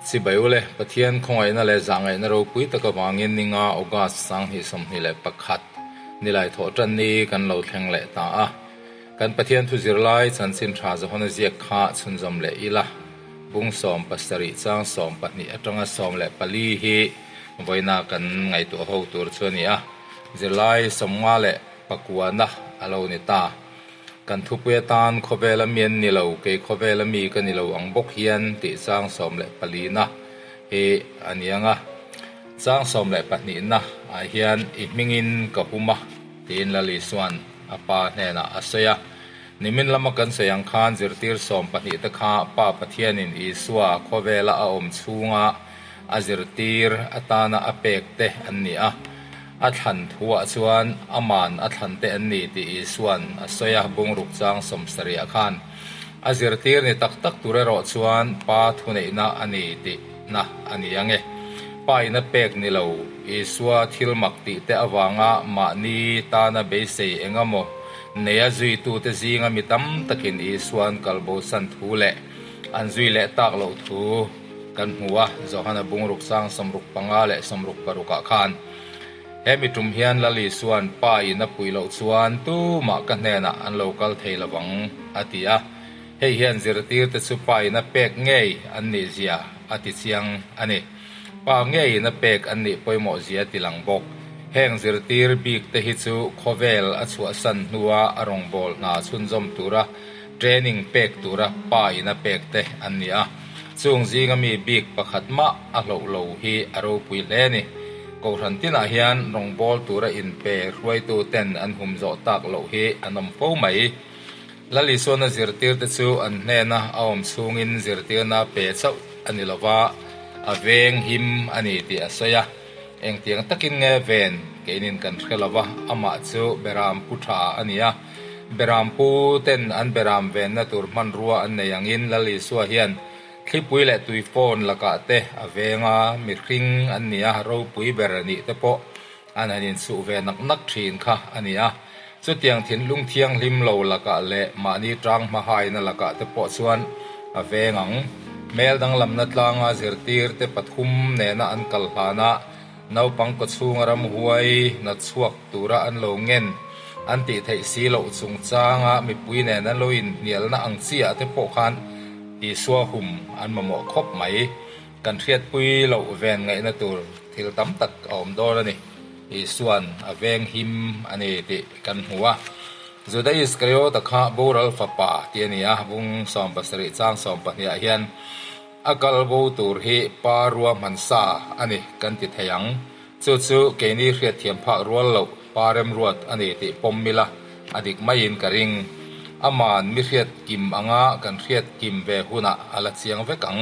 Chibai ule, Pathian khawngaihna leh zahngaihna ropui tak avangin ninga August 2021 nilai thawh tan ni kan lo thleng leh ta a. Kan Pathian thu zirlai chanchin tha Johana ziak kha chhunzawm leh ila. Bung 17 chang 12 atanga 14 hi vawiina kan ngaihtuah ho tur chu a ni a. Zirlai 59na a lo ni ta. Kan thupui atan khawvela mi an ni lo, kei khawvela mi ka ni lo ang bawk hian tih chang 14na hi a ni ang a. Chang 12na ah hian i hmingin ka hum a tiin Lal Isua'n a pa hnenah a sawi a. Nimin lama kan sawi ang khan zirtir 12 te kha Pa Pathianin Isua khawvela a awm chhunga a zirtir atana a pek te an ni a. A thlan thuah chuan aman a thlan te an ni tih Isua'n a sawi a, bungruk chang 70 ah khan a zirtir ni tak tak tur erawh chuan Pa thuneihna a ni tihna a ni ang e. Pa in a pek ni lo, Isua thil mak tih te avanga mahni tana beisei eng emaw neia zuitute zinga mi tam takin Isua an kalbosan thu leh an zui leh tak loh thu kan hmu a, Johana bungruk chang 65 leh 66 ah khan. He mi tum hian Lal Isua'n Pa in a puih loh chuan tumah ka hnenah an lo kal thei lovang a ti a. Hei hian zirtirte chu Pa in a pek ngei an nih zia a ti chiang a ni. Pa ngei in a pek an nih pawimawh zia ti lang bawk. Heng zirtir bik te hi chu khawvel a chhuahsan hnua a rawngbâwl hna chhunzawm tura training pek tura Pa in a pek te an ni a. Chung zinga mi bik pakhat mah a hloh lo hi a ropui hle a ni. Kohhran tinah hian rawngbâwl tura inpe hruaitu ten an hum zawh tak loh hi an awm fo mai. Lal Isuana zirtirte chu an hnena a awm chhungin zirtirna pe chauh a ni lova, a veng him a ni tih a sawi a. Engtiang takin nge ven keinin kan hre lova, amah chu beram pu tha a ni a. Beram pu ten an beram venna tur hmanrua an nei angin Lal Isua hian thlipui leh tui phone lakah te a veng a, mihring an ni a, ropui ber nih te pawh an han insuh ve nak nak thin kha a ni a. Chutiang thinlung thianghlim lo lakah leh mahni tang hmahaina lakah te pawh chuan a veng ang. Hmel danglamna tlanga zirtir te pathum nena an kal hlana naupang kawchhunga ramhuai na chhuak tura an lo ngen an tih theih si loh chungchanga mipui nen an lo inhnialna ang chiah te pawh khan Isua hum an mamawh khawp mai. Kan hriatpui loh ven ngaihna tur thil tam tak a awm dawn a ni. Isua'n a veng him a ni tih kan hmu a. Juda Iskariota kha boral fapa tih a ni a, bung 70 chang 12 ah hian a kal bo tur hi pa rua hmansa a ni kan ti thei ang. Chu chu keini hriatthiam phak rual loh pa remruat a ni tih pawm mila a dik maiin ka ring. Aman mi hriat kim anga kan hriat kim ve hunah a la chiang vek ang.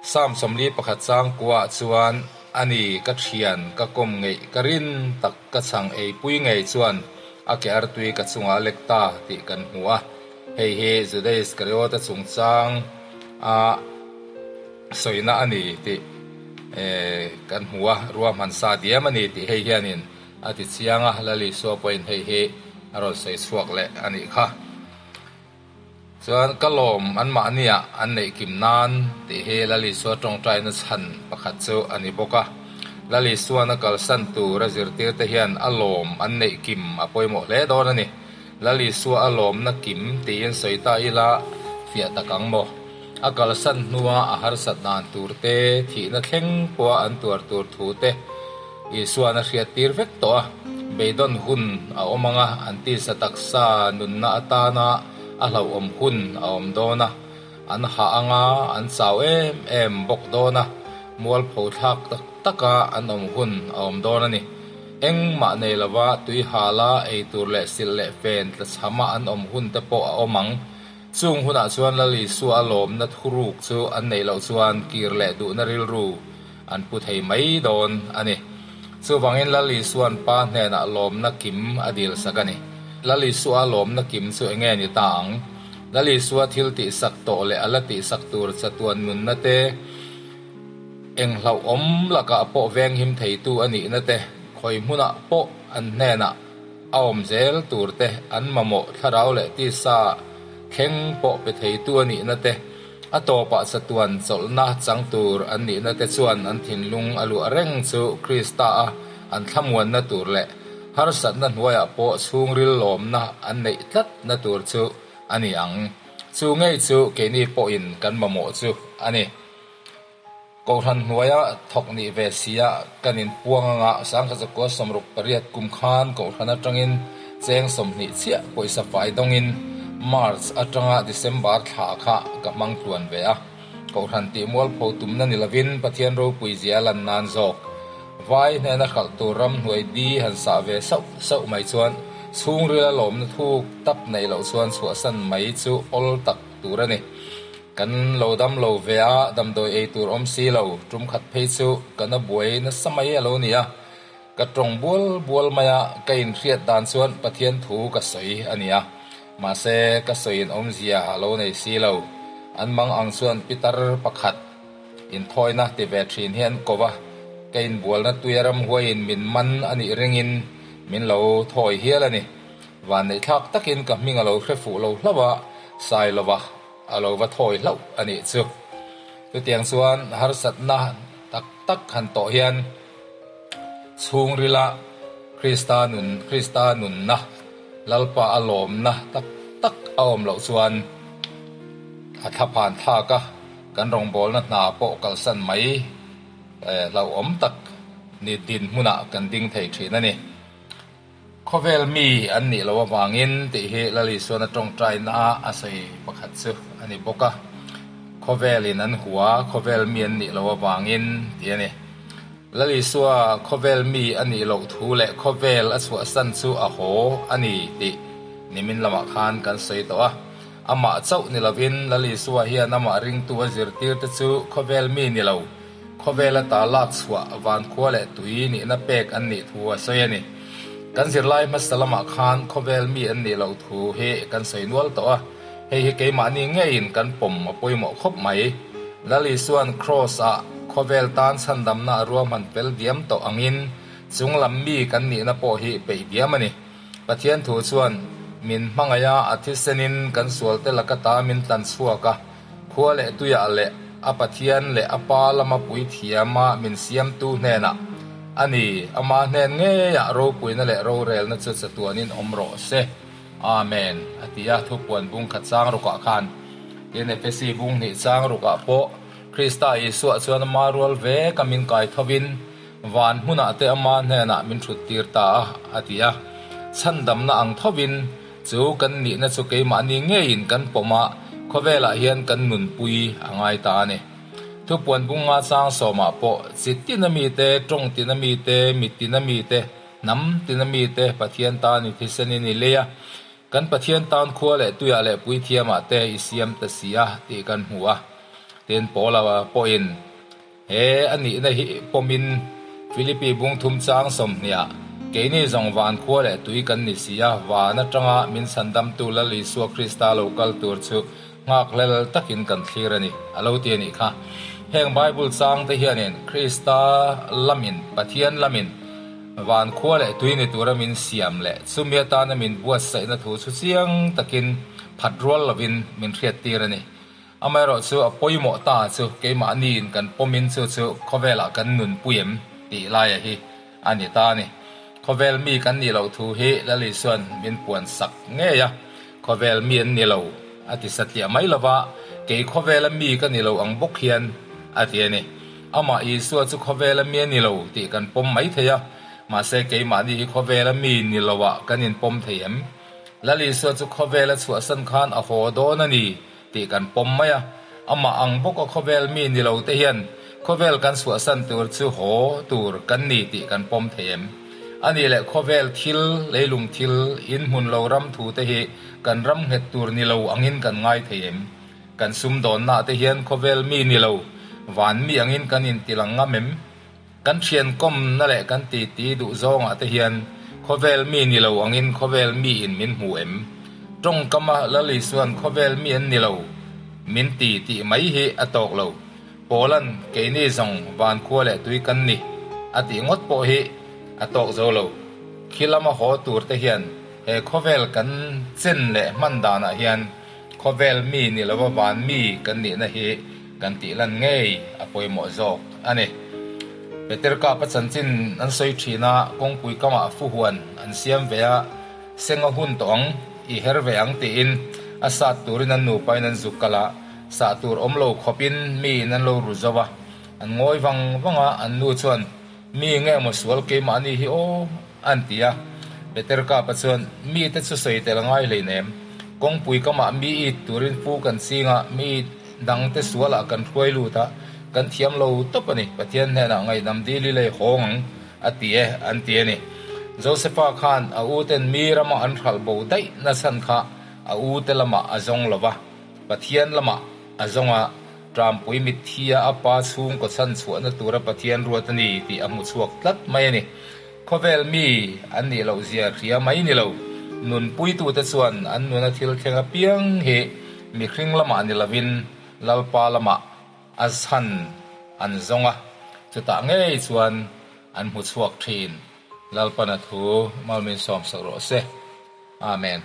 Psalm 41 chang kuah chuan a ni ka thian ka kawm ngeih ka rin tak ka chhang eipui ngei chuan a ke artui ka chungah a lek ta tih kan hmu a. Hei hi Juda Iskariota chungchang a sawina a ni tih kan hmu a, ruahman sa diam a ni tih hei hianin a ti chiang a, Lal Isua pawhin hei hi a rawn sawi chhuak leh a nih kha. Chuan ka lawm anmahniah an neih kim nan tih hi Lal Isua tawngtaina chhan pakhat chu a ni bawk a. Lal Isuan a kalsan tur a zirtirte hian a lawm an neih kim a pawimawh hle dawn a ni. Lal Isua a lawmna kim tiin sawi ta ila fiah tak ang maw? A kalsan hnua a harsat dan tur te, thihna thleng pawha an tuar tur thu te Isuan a hriat tir vek tawh a. Beidawn hun a awm ang a, an tisa taksa nunna atana a hlauhawm hun a awm dawn a. An hah ang a, an chau em em bawk dawn a, mualpho thlak tak taka an awm hun a awm dawn a ni. Engmah nei lova tui hala ei tur leh silh leh fen tlachhama an awm hun te pawh a awm ang. Chung hunah chuan Lal Isua a lawmna thuruk chu an neih loh chuan kir leh duhna rilru an pu thei mai dawn a ni. Chuvangin Lal Isua'n Pa hnenah lawmna kim a dil sak a ni. Lal Isua a lawmna kim chu enge ni ta ang? Lal Isua thil tihsak tawh leh a la tihsak tur chatuan nunna te, eng hlauhawm lakah pawh venghim theitu a nihna te, khawi hmunah pawh an hnenah a awm zel tur te, an mamawh thlarau leh tisa thleng pawh pe theitu a nihna te, A tawpah chatuan chawlhna chang tur an nihna te chuan an thinlung a luah reng chu Krista a an thlamuanna tur leh harsatna hnuaiah pawh chhungril lawmna an neih tlatna tur chu a ni ang. Chu ngei chu keini pawhin kan mamawh chu a ni. Kohhran hnuaia thawk nih ve sia kan inpuang anga Sangkhatzakua 68 kum khan Kohhran atangin cheng 20 chiah pawisa fai dawngin March atanga December thla kha ka hmang tluan ve a. Kohhran tih mualpho tumna ni lovin Pathian ropui zia lan nan zawk vai hnena hralh tur ramhnuai di han sah ve sauh sauh mai chuan chhungrila lawmna thuk tak neih loh chuan chhuahsan mai chu awl tak tur a ni. Kan lo dam lo ve a, damdawi ei tur awm si lo, tum khat phei chu ka na buai nasa mai a lo ni a. Ka tawng bual bual mai a, ka inhriat dan chuan Pathian thu ka sawi a ni a. Mahse, ka sawiin awmzia a lo nei si lo. An mang ang chuan pitar pakhat inthawina ti ve thin hi an ko va, ka inbualna tuia ramhuaiin min man a nih ringin min lo thawi hial a ni. Vanneihthlak takin ka hming a lo hre fuh lo hlauh a, Sailova a lo va thawi hlauh a nih chu. Chutiang chuan harsatna tak tak han tawh hian chhungrila Krista nun, Krista nunna, Lalpa a lawmna tak tak a awm loh chuan a thlaphan thlak a, kan rawngbawlna hna pawh kalsan mai hlauhawm tak ni dinhmunah kan ding thei thin a ni. Khawvel mi an nih loh avangin tih hi Lal Isuan a tawngtaina a a sawi pakhat chu a ni bawk a. Khawvelin an hua, khawvel mi an nih loh avangin tih a ni. Lal Isua khawvel mi a nih loh thu leh khawvel a chhuahsan chu a haw a ni tih nimin lamah khan kan sawi tawh a. Amah chauh ni lovin Lal Isua hian amah ringtu a zirtirte chu khawvel mi ni lo, Khawvela ta lak chhuah vankhua leh tui nihna pek an nih thu a sawi a ni. Kan zirlai hmasa lamah khan khawvel mi an nih loh thu hi kan sawi nual tawh a, hei hi keimahni ngeiin kan pawm a pawimawh khawp mai. Lal Isua'n Kraws-ah khawvel tan chhandamna a ruahman fel diam tawh angin chunglam mi kan nihna pawh hi peih diam a ni. Pathian thu chuan min hmangaih a, a thisenin kan sualte laka ta min tlan chhuak a, Khua leh tuiah leh a Pathian leh a Pa lama puithiama min siamtu hnenah, A ni, ama hnen ngeiah ropuina leh rorelna chu chatuanin awm rawh se. Amen, a ti a, thupuan bung khat chang rukah khan. Tin, Efesi bung hnih chang rukah pawh Krista Isua chuan ama rual veka min kai thovin van hmunah te ama hnenah min thuttir ta a, a ti a. Chhandamna ang thovin Chu kan nihna chu keimahni ngeiin kan pawm a, khawvelah hian kan nunpui a ngai ta a ni. Thupuan bunga chang sawmah pawh chi tina mite, tawng tina mite, mi tina mite, hnam tina mite Pathian tan i thisenin i lei a, kan Pathian tan khua leh tuiah leh puithiamah te i siam ta si a tih kan hmu a. Tin, Paula pawhin He a nihna hi pawmin Philippi bungthum chang 20ah, Keini zawng van khua leh tui kan ni si a, van atanga min chhandamtu Lal Isua Krista lo kal tur chu nghakhlel takin kan thlir a ni, a lo ti a nih kha. Heng Bible chang te hianin Krista lamin, Pathian lamin van khua leh tui ni tura min siam leh chumi atana min buatsaihna thu chu chiang takin phat rual lovin min hriattir a ni. Amaherawhchu a pawimawh ta chu keimahniin kan pawmin chu chu khawvelah kan nunpui em tih laia hi a ni ta a ni. Khawvel mi kan nih loh thu hi Lal Isua'n min puan sak ngei a, khawvel mi an ni lo a ti satliah mai lova, kei khawvela mi ka ni lo ang bawk hian a ti a ni. Amah Isua chu khawvela mi a ni lo tih kan pawm mai thei a, mahse keimahni hi khawvela mi ni loah kan inpawm thei em? Lal Isua chu khawvela chhuahsan khan a haw dawn a ni tih kan pawm mai a, amah ang bawka khawvel mi ni lo te hian khawvel kan chhuahsan tur chu haw tur kan ni tih kan pawm thei em? A nih leh khawvel thil, leilung thil, in hmun lo ram thu te hi kan ram nghet tur ni lo angin kan ngai thei em? Kan sumdawnnaah te hian khawvel mi ni lo, van mi angin kan intilang ngam em? Kan thiankawmna leh kan titi duh zawngah te hian khawvel mi ni lo angin khawvel miin min hmu em? Tawngkama Lal Isuan khawvel mi an ni lo min ti tih mai hi a tawk lo. Pawlan keini zawng van khua leh tui kan ni a tih ngawt pawh hi a tawk zo lo. Khi lama haw tur te hian he khawvel kan chen leh hman danah hian. Khawvel mi ni lova van mi kan nihna hi kan tih lan ngei a pawimawh zawk a ni. Peter Kapa chanchin an sawi thin a, kawngpui kamah fuhuan an siam ve a, seng a hun tawh ang, i her ve ang tiin a sat turin an nupain an zuk kal a, sah tur awm lo khawpin miin an lo ru zo a, an ngawi vang vang a, an nu chuan, Mi nge maw sual keimahni hi aw? an ti a. Peter Kapa chuan, Mite chu sawi tel ngai hleinem. Kawngpui kamah mi it turin fu kan ching a, mi dangte sualah kan hruai lut a, kan thiam lo tawp a ni. Pathian hnenah ngaihdam dil i lei hawng ang, a ti e, an ti a ni. Josefa khan a uten mi rama an hralh bo daih na chhan kha a ute lamah a zawng lo va, Pathian lamah a zawng a. Ṭampui mitthia a pa chhungkaw chhan chhuahna tura Pathian ruat a ni tih a hmu chhuak tlat mai a ni. Khawvel mi an nih loh zia hria mai ni lo. Nunpuitute chuan an nuna thil thleng apiang hi mihring lamah ni lovin Lalpa lamah a chhan an zawng a, chutah ngei chuan an hmu chhuak ṭhin. Lalpana thu Malmin sawmsak rawh se. Amen.